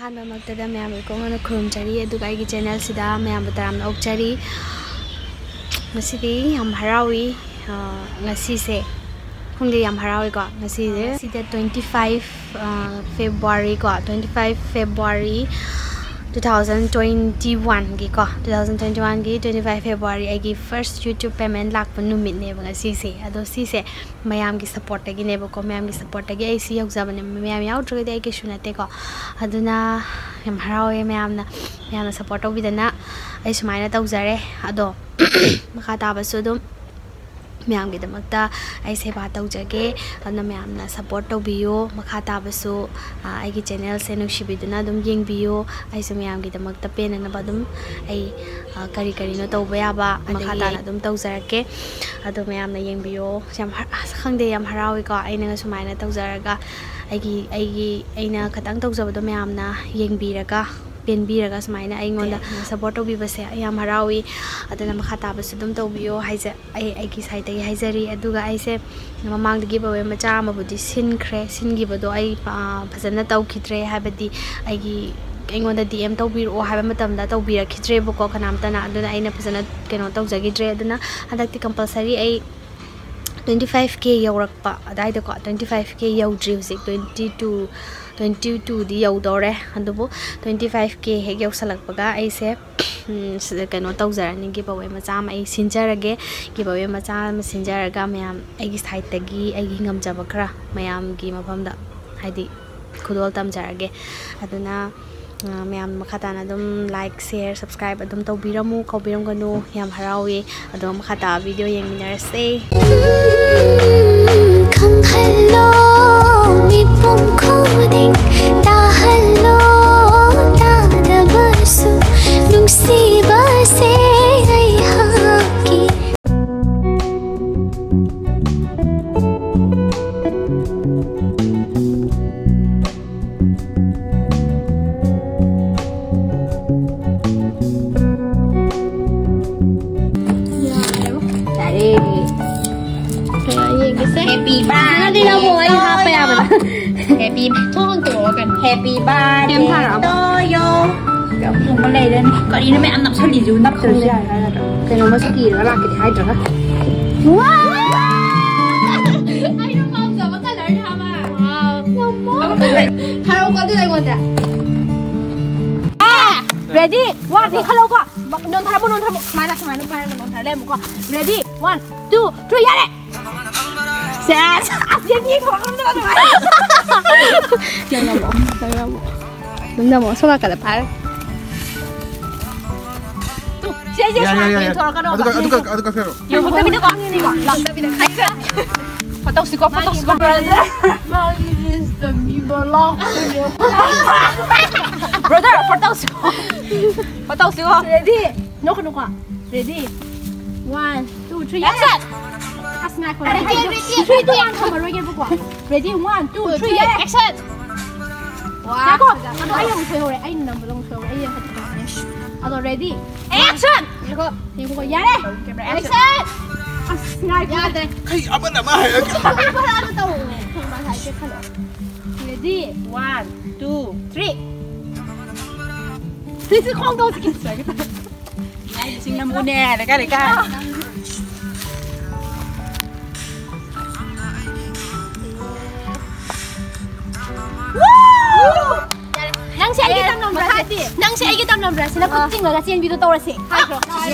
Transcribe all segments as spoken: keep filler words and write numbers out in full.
ꯑꯍꯥꯟꯕꯃꯛꯇꯗ ꯃꯌꯥꯝꯕꯨ ꯏꯀꯣꯛꯅꯅ ꯈꯨꯔꯨꯝꯖꯔꯤ, ꯑꯗꯨꯒ ꯑꯩꯒꯤ ꯆꯦꯅꯦꯜꯁꯤꯗ ꯃꯌꯥꯝꯕꯨ ꯇꯔꯥꯝꯅ ꯑꯣꯛꯆꯔꯤ꯫ ꯉꯁꯤꯗꯤ ꯌꯥꯝ ꯍꯔꯥꯎꯏ꯫ ꯑ, ꯉꯁꯤꯁꯦ ꯈꯪꯗꯦ, ꯌꯥꯝ ꯍꯔꯥꯎꯏꯀꯣ꯫ ꯉꯁꯤꯁꯦ ꯉꯁꯤꯗ twenty five, ꯑ, February ꯀꯣ, twenty five February two thousand twenty one ꯒꯤꯀꯣ, two thousand twenty one ꯒꯤ twenty five February ꯑꯩꯒꯤ first YouTube payment ꯂꯥꯛꯄ ꯅꯨꯃꯤꯠꯅꯦꯕ ꯉꯁꯤꯁꯦ꯫ ꯑꯗꯣ ꯁꯤꯁꯦ ꯃꯌꯥꯝꯒꯤ supportꯇꯒꯤꯅꯦꯕꯀꯣ, ꯃꯌꯥꯝꯒꯤ supportꯇꯒꯤ ꯑꯩ ꯁꯤ ꯌꯧꯖꯕꯅꯦ꯫ ꯃꯌꯥꯝ ꯌꯥꯎꯗ꯭ꯔꯒꯗꯤ ꯑꯩ ꯀꯩꯁꯨ ꯅꯠꯇꯦꯀꯣ꯫ ꯑꯗꯨꯅ ꯌꯥꯝ ꯍꯔꯥꯎꯋꯦ ꯃꯌꯥꯝꯅ, ꯃꯌꯥꯝꯅ support ꯇꯧꯕꯤꯗꯅ ꯑꯩ ꯁꯨꯃꯥꯏꯅ ꯇꯧꯖꯔꯦ꯫ ꯑꯗꯣ ꯃꯈꯥ ꯇꯥꯕꯁꯨ ꯑꯗꯨꯝ ꯃꯌꯥꯝꯒꯤꯗꯃꯛꯇ ꯑꯩ ꯁꯦꯕꯥ ꯇꯧꯖꯒꯦ꯫ ꯑꯗꯨꯅ ꯃꯌꯥꯝꯅ support ꯇꯧꯕꯤꯌꯨ꯫ ꯃꯈꯥ ꯇꯥꯕꯁꯨ, ꯑ, ꯑꯩꯒꯤ ꯆꯦꯅꯦꯜꯁꯦ ꯅꯨꯡꯁꯤꯕꯤꯗꯨꯅ ꯑꯗꯨꯝ ꯌꯦꯡꯕꯤꯌꯨ꯫ ꯑꯩꯁꯨ ꯃꯌꯥꯝꯒꯤꯗꯃꯛꯇ ꯄꯦꯟꯅꯅꯕ ꯑꯗꯨꯝ ꯑꯩ, ꯑ, ꯀꯔꯤ ꯀꯔꯤꯅꯣ ꯇꯧꯕ ꯌꯥꯕ ꯃꯈꯥ ꯑꯗꯒꯤ ꯇꯥꯅ ꯑꯗꯨꯝ ꯇꯧꯖꯔꯛꯀꯦ꯫ ꯑꯗꯣ ꯃꯌꯥꯝꯅ ꯌꯦꯡꯕꯤꯌꯣ꯫ ꯌꯥꯝ ꯍꯔ-, ꯑꯁ, ꯈꯪꯗꯦ, ꯌꯥꯝ ꯍꯔꯥꯎꯋꯤꯀꯣ꯫ ꯑꯩꯅꯒ ꯁꯨꯃꯥꯏꯅ ꯇꯧꯖꯔꯒ ꯑꯩꯒꯤ, ꯑꯩꯒꯤ, ꯑꯩꯅ ꯈꯇꯪ ꯇꯧꯖꯕꯗꯣ ꯃꯌꯥꯝꯅ ꯌꯦꯡꯕꯤꯔꯒ, ꯄꯦꯟꯕꯤꯔꯒ ꯁꯨꯃꯥꯏꯅ ꯑꯩꯉꯣꯟꯗ support ꯇꯧꯕꯤꯕꯁꯦ ꯑꯩ ꯌꯥꯝ ꯍꯔꯥꯎꯏ꯫ ꯑꯗꯨꯅ ꯃꯈꯥ ꯇꯥꯕꯁꯨ ꯑꯗꯨꯝ ꯇꯧꯕꯤꯌꯣ ꯍꯥꯏꯖ-, ꯑꯩ ꯑꯩꯒꯤ sideꯇꯒꯤ ꯍꯥꯏꯖꯔꯤ꯫ ꯑꯗꯨꯒ ꯑꯩꯁꯦ ꯃꯃꯥꯡꯗ giveaway ꯃꯆꯥ ꯑꯃꯕꯨꯗꯤ ꯁꯤꯟꯈ꯭ꯔꯦ꯫ ꯁꯤꯟꯈꯤꯕꯗꯣ ꯑꯩ, ꯑ, ꯐꯖꯅ ꯇꯧꯈꯤꯗ꯭ꯔꯦ, ꯍꯥꯏꯕꯗꯤ ꯑꯩꯒꯤ, ꯑꯩꯉꯣꯟꯗ DM ꯇꯧꯕꯤꯔꯛꯑꯣ ꯍꯥꯏꯕ ꯃꯇꯝꯗ ꯇꯧꯕꯤꯔꯛꯈꯤꯗ꯭ꯔꯦꯕꯀꯣ ꯀꯅꯥꯝꯇꯅ꯫ ꯑꯗꯨꯅ ꯑꯩꯅ ꯐꯖꯅ ꯀꯩꯅꯣ ꯇꯧꯖꯈꯤꯗ꯭ꯔꯦ꯫ ꯑꯗꯨꯅ ꯍꯟꯗꯛꯇꯤ compulsory ꯑꯩ twenty five K ꯌꯧꯔꯛꯄ ꯑꯗꯥꯏꯗꯀꯣ, twenty five K ꯌꯧꯗ꯭ꯔꯤ ꯍꯧꯖꯤꯛ, twenty two, twenty twoꯗꯤ ꯌꯧꯗꯧꯔꯦ꯫ ꯑꯗꯨꯕꯨ twenty five K ꯍꯦꯛ ꯌꯧꯁꯜꯂꯛꯄꯒ ꯑꯩꯁꯦ, ꯎꯝ, ꯁꯤꯗ ꯀꯩꯅꯣ ꯇꯧꯖꯔꯅꯤ, giveaway ꯃꯆꯥ ꯑꯃ ꯑꯩ ꯁꯤꯟꯖꯔꯒꯦ꯫ Giveaway ꯃꯆꯥ ꯑꯃ ꯁꯤꯟꯖꯔꯒ ꯃꯌꯥꯝ ꯑꯩꯒꯤ sideꯇꯒꯤ ꯑꯩꯒꯤ ꯉꯝꯖꯕ ꯈꯔ ꯃꯌꯥꯝꯒꯤ ꯃꯐꯝꯗ, ꯍꯥꯏꯗꯤ, ꯈꯨꯗꯣꯜ ꯇꯝꯖꯔꯒꯦ꯫ ꯑꯗꯨꯅ, ꯑ, ꯃꯌꯥꯝ ꯃꯈꯥ ꯇꯥꯅ ꯑꯗꯨꯝ like, share, subscribe ꯑꯗꯨꯝ ꯇꯧꯕꯤꯔꯝꯃꯨ, ꯀꯥꯎꯕꯤꯔꯝꯒꯅꯨ꯫ ꯌꯥꯝ ꯍꯔꯥꯎꯋꯤ꯫ ꯑꯗꯣ ꯃꯈꯥ ꯇꯥꯕ video ꯌꯦꯡꯃꯤꯟꯅꯔꯁꯦ꯫ ꯈꯪꯍꯜꯂꯣ ꯃꯤꯄꯨꯝ ꯈꯨꯗꯤꯡ, ꯇꯥꯍꯜꯂꯣ ꯇꯥꯗꯕꯁꯨ, ꯅꯨꯡꯁꯤꯕꯁꯦ ꯑꯩꯍꯥꯛꯀꯤ꯫ ꯌꯥꯔꯦ꯫ ꯌꯦꯡꯒꯦꯁꯦ꯫ Happy birthday. ꯅꯪꯗꯤ ꯂꯧꯕ ꯑꯩ ꯍꯥꯞꯄ ꯌꯥꯕꯗ꯫ Happy, ꯊꯣꯡ ꯍꯥꯡꯇꯣꯛꯑꯣ ꯀꯩꯅꯣ꯫ Happy birthday to you. ꯌꯥꯝ ꯊꯨꯝꯕ ꯂꯩꯔꯅꯤ꯫ ꯀꯔꯤꯅꯣ ꯃꯌꯥꯝ ꯅꯞꯁꯜꯂꯤꯁꯤꯕꯨ? ꯅꯞꯇ꯭ꯔꯁꯨ ꯌꯥꯔꯦ ꯍꯥꯏꯔꯒ꯫ ꯀꯩꯅꯣꯝꯃ ꯁꯨꯇꯤꯔꯒ ꯂꯥꯛꯀꯦꯗꯤ ꯍꯥꯏꯗ꯭ꯔꯒ꯫ ꯑꯩꯅ ꯄꯥꯝꯖꯕ colorꯅꯦ ꯍꯥꯏꯕ꯫ ꯊꯥꯔꯛꯎꯀꯣ ꯑꯗꯨꯗ ꯑꯩꯉꯣꯟꯗ꯫ Ready? One, ꯈꯜꯂꯣꯀꯣ꯫ ꯅꯣꯟꯊꯔꯛꯄ, ꯅꯣꯟꯊꯔꯛꯄ꯫ ꯁꯨꯃꯥꯏꯅ, ꯁꯨꯃꯥꯏꯅ ꯄꯥꯏꯔꯒ ꯅꯣꯟꯊꯔ ꯂꯩꯔꯝꯃꯨꯀꯣ꯫ Ready? One, two, three, ꯌꯥꯔꯦ! ꯁꯦꯁ! ꯑꯁ, ꯌꯦꯡꯉꯤ, ꯊꯣꯛꯂꯛꯀꯅꯨ ꯑꯗꯨꯃꯥꯏꯅ꯫ ꯅꯪ ꯅꯝꯃꯣ, ꯅꯪ ꯅꯝꯃꯣ꯫ ꯁꯣꯝ ꯅꯥꯀꯟꯗ ꯄꯥꯏꯔꯣ꯫ ꯁꯦ, ꯁꯦ, ꯌꯥꯔꯦ, ꯁꯨꯃꯥꯏꯅ ꯌꯥꯔꯦ, ꯌꯥꯔꯦ꯫ ꯌꯦꯡꯊꯣꯔꯛꯀꯅꯣ꯫ ꯑꯗꯨꯒ, ꯑꯗꯨꯒ, ꯑꯗꯨꯒ ꯀꯩꯅꯣ꯫ ꯌꯦꯡꯊꯣꯛꯇꯕꯤꯗꯀꯣ꯫ ꯂꯥꯛꯇꯕꯤꯗ꯫ ꯐꯣꯇꯣꯁꯤꯀꯣ, ꯐꯣꯇꯣꯁꯤꯀꯣ, brother꯫ ꯃꯥꯒꯤ ꯔꯤꯜꯁꯇ ꯃꯤ ꯕꯣꯂꯣꯛ꯫ Brother, ꯐꯣꯇꯣꯁꯤꯀꯣ꯫ ꯐꯣꯇꯣꯁꯤꯀꯣ꯫ Ready? ꯅꯣꯛꯀꯅꯨꯀꯣ꯫ Ready? One, two, three, ꯌꯥꯔꯦ! Action! ꯑꯁ, ꯉꯥꯏꯈꯣ, ready, ꯉꯥꯏꯈꯣ꯫ Ready, ready, three ꯗꯣ ready꯫ ꯌꯥꯝ ꯊꯝꯃꯔꯣꯏꯒꯦꯕꯀꯣ꯫ Ready? One, two, three, ꯌꯥꯔꯦ! Action! ꯋꯥ, ꯉꯥꯏꯈꯣ, ꯐꯖꯕ꯫ ꯑꯗꯣ ꯑꯩ ꯑꯃꯨꯛ ꯁꯣꯏꯍꯧꯔꯦ꯫ ꯑꯩꯅ ꯅꯝꯕꯗꯣ ꯑꯃꯨꯛ ꯁꯣꯏꯍꯧꯔꯦ꯫ ꯑꯩ ꯌꯦꯡꯍꯧꯗ꯭ꯔꯦ꯫ ꯑꯗꯣ ready? Action! ꯉꯥꯏꯈꯣ, ꯌꯦꯡꯉꯨꯀꯣ, ꯌꯥꯔꯦ! Camera action! Action! ꯑꯁ, ꯉꯥꯏꯈꯣ꯫ ꯌꯥꯗ꯭ꯔꯦ꯫ ꯀꯩ ꯑꯃꯅ ꯑꯃ ꯍꯥꯏꯔꯒ꯫ ꯐꯔꯛꯑꯒ ꯇꯧ꯫ ꯈꯪꯕ ꯍꯥꯏꯁꯦ ꯈꯜꯂꯣ꯫ Ready? One, two, three. ꯁꯤꯁꯤ ꯈꯣꯡꯗꯣꯛꯁꯤ ꯀꯤꯁ꯫ ꯂꯥꯏꯁꯤꯡ ꯅꯝꯕꯨꯅꯦ, ꯂꯩꯀꯥꯏ, ꯂꯩꯀꯥꯏ꯫ ꯅꯪꯁꯦ ꯑꯩꯒꯤ ꯇꯝꯂꯝꯕ꯭ꯔꯥ? ꯅꯪꯁꯦ ꯑꯩꯒꯤ ꯇꯝꯂꯝꯕ꯭ꯔꯥ? ꯁꯤꯅ ꯈꯨꯠ ꯆꯤꯡꯉꯒ ꯆꯦꯟꯕꯤꯗꯣ ꯇꯧꯔꯁꯤ꯫ ꯍꯥꯏꯈ꯭ꯔꯣ꯫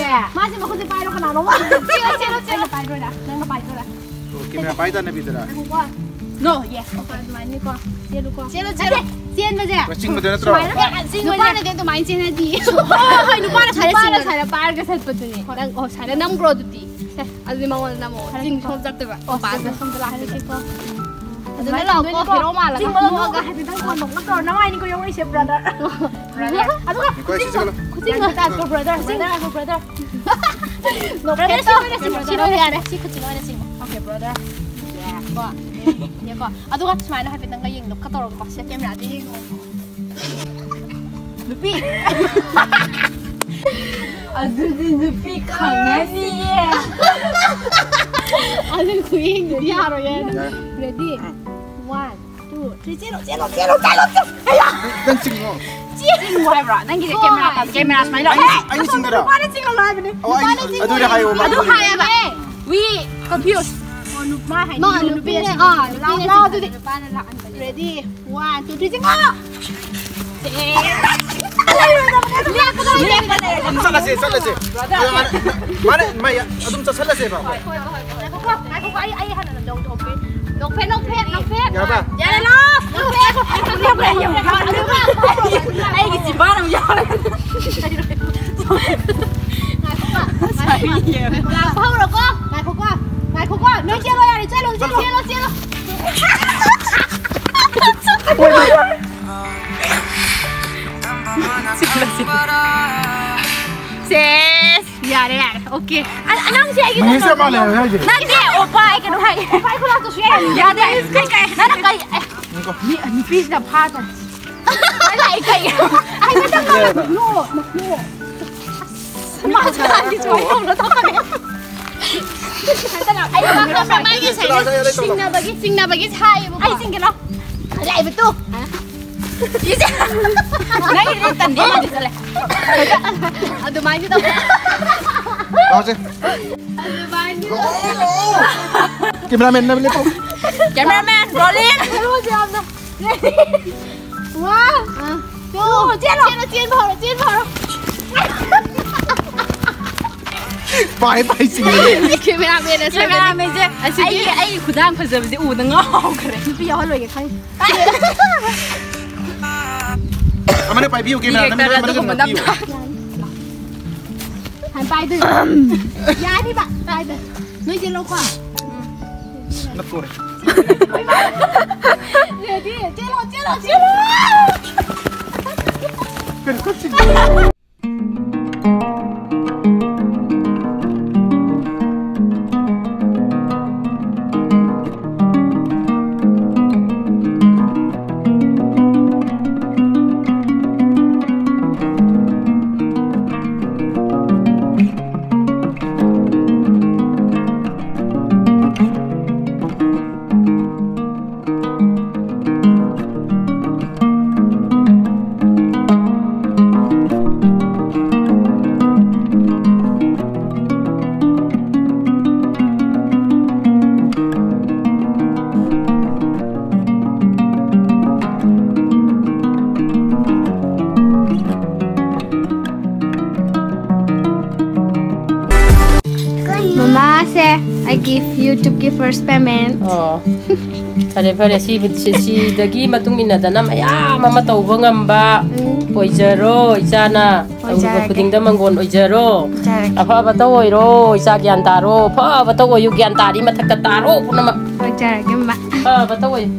ꯃꯥꯁꯦ ꯃꯈꯨꯠꯁꯦ ꯄꯥꯏꯔꯣ, ꯀꯅꯥꯅꯣ? ꯆꯦꯜꯂꯣ, ꯆꯦꯜꯂꯣ, ꯆꯦꯜꯂꯣ꯫ ꯑꯩꯅ ꯄꯥꯏꯗꯣꯏꯔꯥ? ꯅꯪꯅ ꯄꯥꯏꯗꯣꯏꯔꯥ? Camera ꯄꯥꯏꯗꯅꯕꯤꯗꯨꯔꯥ? ꯉꯥꯏꯈꯣꯀꯣ꯫ No, yes. Okay, ꯑꯗꯨꯃꯥꯏꯅꯀꯣ꯫ ꯆꯦꯜꯂꯨꯀꯣ꯫ ꯆꯦꯜꯂꯣ, ꯆꯦꯜꯂꯣ꯫ ꯅꯠꯇꯦ, ꯆꯦꯟꯕꯁꯦ꯫ ꯆꯤꯡꯕꯗꯨ ꯅꯠꯇ꯭ꯔꯣ? ꯁꯨꯃꯥꯏꯅ꯫ ꯆꯤꯡꯕꯁꯦ꯫ ꯅꯨꯄꯥꯅꯗꯤ ꯑꯗꯨꯃꯥꯏꯅ ꯆꯦꯟꯅꯗꯤ꯫ ꯍꯣꯏ, ꯍꯣꯏ, ꯍꯣꯏ, ꯅꯨꯄꯥꯅ ꯁꯨꯃꯥꯏꯅ ꯅꯨꯄꯥꯅ ꯆꯤꯡꯕ꯫ ꯁꯨꯃꯥꯏꯅ ꯄꯥꯏꯔꯒ ꯆꯠꯄꯗꯨꯅꯤ꯫ ꯍꯣꯏ꯫ ꯅꯪ, ꯑꯣ, ꯁꯨꯃꯥꯏꯅ ꯅꯝꯈ꯭ꯔꯣ ꯑꯗꯨꯗꯤ꯫ ꯁꯦ, ꯑꯗꯨꯗꯤ ꯃꯉꯣꯟꯗ ꯅꯝꯃꯣ꯫ ꯍꯥꯏꯔꯛꯀꯦꯀꯣ꯫ ꯆꯤꯡ ꯁꯣꯝ ꯆꯠꯇꯣꯏꯕ꯫ ꯑꯣ, ꯅꯨꯄꯥꯁꯦ꯫ ꯁꯣꯝꯗ ꯂꯥꯛꯇꯣꯏꯕ꯫ ꯍꯥꯏꯔꯛꯀꯦꯀꯣ꯫ ꯑꯗꯨꯅ ꯂꯥꯛꯑꯣꯀꯣ, ꯅꯣꯛꯑꯒ꯫ ꯍꯦꯔꯣ ꯃꯥꯜꯂꯒ꯫ ꯆꯤꯡꯕꯗꯣ ꯅꯣꯛꯑꯒ ꯍꯥꯏꯐꯦꯠꯇꯪ ꯀꯣꯟ ꯅꯣꯛꯅ ꯇꯧꯔꯣ꯫ ꯅꯃꯥꯏꯅꯤꯀꯣ ꯌꯧꯔꯛꯏꯁꯦ, brother꯫ Brother꯫ ꯑꯗꯨꯒ ꯉꯥꯏꯈꯣ, ꯁꯤ ꯆꯠꯂꯣ꯫ ꯈꯨꯖꯤꯡ ꯇꯥꯁꯀꯣ, brother꯫ ꯈꯨꯖꯤꯡ ꯇꯥꯁꯀꯣ, brother꯫ Brother, ꯁꯤ ꯑꯣꯏꯅ ꯆꯤꯡꯉꯣ, ꯁꯤ ꯑꯣꯏꯅ ꯆꯤꯡꯉꯣ꯫ Okay, brother꯫ ꯌꯦꯡꯉꯣ꯫ ꯌꯦꯡꯉꯣ꯫ ꯑꯗꯨꯒ ꯁꯨꯃꯥꯏꯅ ꯍꯥꯏꯐꯦꯠꯇꯪꯒ ꯌꯦꯡꯗꯣꯛꯀ ꯇꯧꯔꯒꯀꯣ, ꯁꯤꯗ cameraꯗ ꯌꯦꯡꯉꯣ꯫ ꯅꯨꯄꯤ꯫ ꯑꯗꯨꯗꯤ ꯅꯨꯄꯤ ꯈꯪꯉꯅꯤꯌꯦ꯫ ꯑꯗꯨ ꯈꯨꯌꯦꯡꯗꯨꯗꯤ ꯌꯥꯔꯣꯏꯌꯦ꯫ ꯌꯥꯔꯦ꯫ Ready? One, two, ꯆꯦꯜꯂꯣ, ꯆꯦꯜꯂꯣ, ꯆꯦꯜꯂꯣ, ꯆꯦꯜꯂꯣ, ꯆꯦꯜꯂꯣ꯫ ꯑꯩꯌꯥ! ꯅꯪ ꯆꯤꯡꯉꯣ꯫ ꯆꯤꯡꯉꯨ ꯍꯥꯏꯕ꯭ꯔꯣ? ꯅꯪꯒꯤꯁꯦ ꯀꯦꯃꯦꯔꯥ ꯄꯥꯏ-, ꯀꯦꯃꯦꯔꯥ ꯁꯨꯃꯥꯏꯅ ꯂꯧ-, ꯑꯩ, ꯑꯩ ꯆꯤꯡꯗꯔꯣ? ꯅꯨꯄꯥꯅ ꯆꯤꯡꯍꯜꯂꯣ ꯍꯥꯏꯕꯅꯦ꯫ ꯑꯣ, ꯑꯩ, ꯅꯨꯄꯥꯅ ꯆꯤꯡꯍꯜꯂꯣ꯫ ꯑꯗꯨꯗꯤ ꯍꯥꯏꯌꯣ, ꯃꯥ ꯑꯗꯨ ꯆꯤꯡꯉꯣ꯫ ꯍꯥꯏꯌꯦꯕ꯫ We confuse꯫ ꯑꯣ, ꯅꯨꯄꯥ ꯍꯥꯏꯗꯤ ꯃꯥ ꯅꯨꯄꯤꯅ ꯅꯨꯄꯤꯅ, ꯆꯤꯡꯍꯜꯂꯣ꯫ ꯑꯥ, ꯅꯨꯄꯤꯅ ꯂꯥꯛꯑꯣ, ꯂꯥꯛꯑꯣ, ꯆꯤꯡꯍꯜꯂꯣ꯫ ꯑꯗꯨꯗꯤ꯫ ꯅꯨꯄꯥꯅ ꯂꯥꯛꯍꯟꯕꯅꯦ꯫ Ready? One, two, three, ꯆꯤꯡꯉꯣ! ꯑꯗꯨꯝ ꯆꯠꯂꯁꯦ, ꯆꯠꯂꯁꯦ꯫ ꯑꯗꯣ ꯃꯥꯅ, ꯃꯥꯅ, ꯃꯥ ꯑꯗꯨꯝ ꯆꯠꯁꯜꯂꯁꯦꯕ꯫ ꯉꯥꯏꯈꯣꯀꯣ, ꯉꯥꯏꯈꯣꯀꯣ, ꯑꯩ, ꯑꯩ ꯍꯥꯟꯅ ꯅꯣꯛꯐꯦꯠ, ꯅꯣꯛꯐꯦꯠ, ꯅꯣꯛꯐꯦꯠ꯫ ꯌꯥꯔꯕ? ꯌꯥꯔꯦ, ꯂꯥꯛꯑꯣ, ꯅꯣꯛꯐꯦꯠ꯫ ꯑꯩꯒꯤ ꯆꯤꯝꯕꯥꯟ ꯑꯃ ꯌꯥꯎꯔꯦ꯫ ꯉꯥꯏꯈꯣꯀꯣ, ꯉꯥꯏꯈꯣꯀꯣ꯫ ꯂꯥꯛꯄ ꯍꯧꯔꯣꯀꯣ꯫ ꯉꯥꯏꯈꯣꯀꯣ, ꯉꯥꯏꯈꯣꯀꯣ꯫ ꯅꯣꯏ ꯆꯦꯜꯂꯣ, ꯌꯥꯔꯦ, ꯆꯦꯜꯂꯣ, ꯆꯦꯜꯂꯣ, ꯆꯦꯜꯂꯣ, ꯆꯦꯜꯂꯣ꯫ ꯁꯦꯁ, ꯌꯥꯔꯦ, ꯌꯥꯔꯦ, okay꯫ ꯑ, ꯑ, ꯅꯪꯁꯦ ꯑꯩꯒꯤ ꯃꯍꯦꯁ ꯀꯩꯅꯣ ꯌꯥꯝ ꯃꯥꯜꯂꯦ ꯍꯥꯏꯕ ꯍꯥꯏꯁꯦ꯫ ꯅꯠꯇꯦ, ꯑꯣꯄꯥ, ꯑꯩ ꯀꯩꯅꯣ ꯍꯥꯏꯒꯦ꯫ ꯑꯣꯄꯥ, ꯑꯩ ꯈꯨꯂꯥꯛꯇꯨꯁꯨ ꯌꯥꯏ꯫ ꯌꯥꯗꯦ, ꯀꯩ, ꯀꯩ, ꯅꯪꯅ ꯀꯩ, ꯑꯦ, ꯉꯥꯏꯈꯣ꯫ ꯃꯤ, ꯅꯨꯄꯤꯁꯤꯅ ꯐꯥꯗ꯭ꯔꯦ꯫ ꯑꯩ ꯂꯥꯛꯑꯦ, ꯀꯩ? ꯑꯩ ꯃꯊꯪ ꯂꯥꯛꯑꯦ꯫ ꯅꯣ, ꯅꯣ, ꯅꯣ꯫ ꯃꯥ ꯁꯥꯏꯒꯤ ꯁꯨꯃꯥꯏꯅ ꯇꯧꯅ ꯇꯧꯔꯦ꯫ ꯑꯩ ꯃꯥꯒꯤ ꯁꯤꯡꯅꯕꯒꯤ, ꯁꯤꯡꯅꯕꯒꯤ ꯁꯥꯏꯌꯦꯕꯀꯣ꯫ ꯑꯩ ꯆꯤꯡꯒꯦ ꯂꯥꯎ꯫ ꯂꯥꯛꯏꯕ ꯇꯨ꯫ ꯅꯪꯒꯤꯗꯤ ꯇꯟꯗꯦ, ꯃꯥꯗꯤ ꯆꯠꯂꯦ꯫ ꯑꯗꯨꯃꯥꯏꯅ ꯇꯧ꯫ ꯂꯥꯛꯑꯣꯁꯦ꯫ ꯑꯗꯨꯃꯥꯏꯅ ꯇꯧ꯫ ꯀꯦꯃꯦꯔꯥꯃꯦꯟ ꯅꯕ ꯂꯦꯞꯄꯣ꯫ Cameraman, rolling꯫ ꯍꯦꯔꯣꯁꯦ ꯌꯥꯝꯅ One, two, ꯆꯦꯜꯂꯣ꯫ ꯆꯦꯜꯂꯣ, ꯆꯦꯟꯕ ꯍꯧꯔꯣ, ꯆꯦꯟꯕ ꯍꯧꯔꯣ꯫ ꯄꯥꯏ, ꯄꯥꯏ, ꯆꯤꯡꯉꯦ꯫ ꯀꯦꯃꯦꯔꯥꯃꯦꯟ ꯑꯁꯤ ꯀꯦꯃꯦꯔꯥꯃꯦꯟꯁꯦ ꯑꯁꯤꯒꯤ ꯑꯩꯒꯤ, ꯑꯩꯒꯤ ꯈꯨꯗꯥꯡ ꯐꯖꯕꯁꯦ ꯎꯗ ꯉꯥꯎꯈ꯭ꯔꯦ꯫ ꯅꯨꯄꯤ ꯌꯥꯎꯍꯜꯂꯣꯏꯒꯦ ꯈꯪꯉꯦ꯫ ꯑꯃꯅ ꯄꯥꯏꯕꯤꯌꯨ, ꯀꯦꯃꯦꯔꯥ, ꯅꯃꯤꯠ ꯑꯃꯅ ꯑꯗꯨꯒꯨꯝꯕ ꯅꯝꯕꯤꯌꯨ꯫ ꯅꯝꯊ-, ꯍꯥꯟꯅ ꯄꯥꯏꯗꯣꯏꯅꯦ꯫ ꯌꯥꯅꯤꯕ, ꯄꯥꯏꯗꯣꯏꯅꯦ꯫ ꯅꯣꯏ ꯆꯦꯜꯂꯣꯀꯣ꯫ ꯅꯞꯄꯣꯔꯦ꯫ Ready? ꯆꯦꯜꯂꯣ, ꯆꯦꯜꯂꯣ, ꯆꯦꯜꯂꯣ! ꯀꯩꯅꯣ ꯈꯔ ꯆꯤꯡ-, ꯁꯦ, ꯑꯩꯒꯤ YouTubeꯀꯤ first payment꯫ ꯑꯣ, ꯐꯔꯦ ꯐꯔꯦ, ꯁꯤ ꯁꯤ- ꯁꯤꯗꯒꯤ ꯃꯇꯨꯡ ꯏꯟꯅꯗꯅ ꯃꯌꯥꯝ ꯑꯃ ꯇꯧꯕ ꯉꯝꯕ ꯎꯝ, ꯑꯣꯏꯖꯔꯣ ꯏꯆꯥꯅ꯫ ꯇꯧꯔꯤꯕ ꯑꯣꯏꯖꯔꯒꯦ꯫ ꯈꯨꯗꯤꯡꯗ ꯃꯪꯒꯣꯟ ꯑꯣꯏꯖꯔꯣ꯫ ꯑꯣꯏꯖꯔꯒꯦ꯫ ꯑꯐꯕꯇ ꯑꯣꯏꯔꯣ ꯏꯆꯥ, ꯒ꯭ꯌꯥꯟ ꯇꯥꯔꯣ꯫ ꯐꯕꯇ ꯑꯣꯏꯌꯨ, ꯒ꯭ꯌꯥꯟ ꯇꯥꯔꯤ ꯃꯊꯛꯇ ꯇꯥꯔꯣ ꯄꯨꯝꯅꯃꯛ꯫ ꯑꯣꯏꯖꯔꯒꯦ, ꯃꯥ꯫ ꯐꯕꯇ ꯑꯣꯏꯌꯨ꯫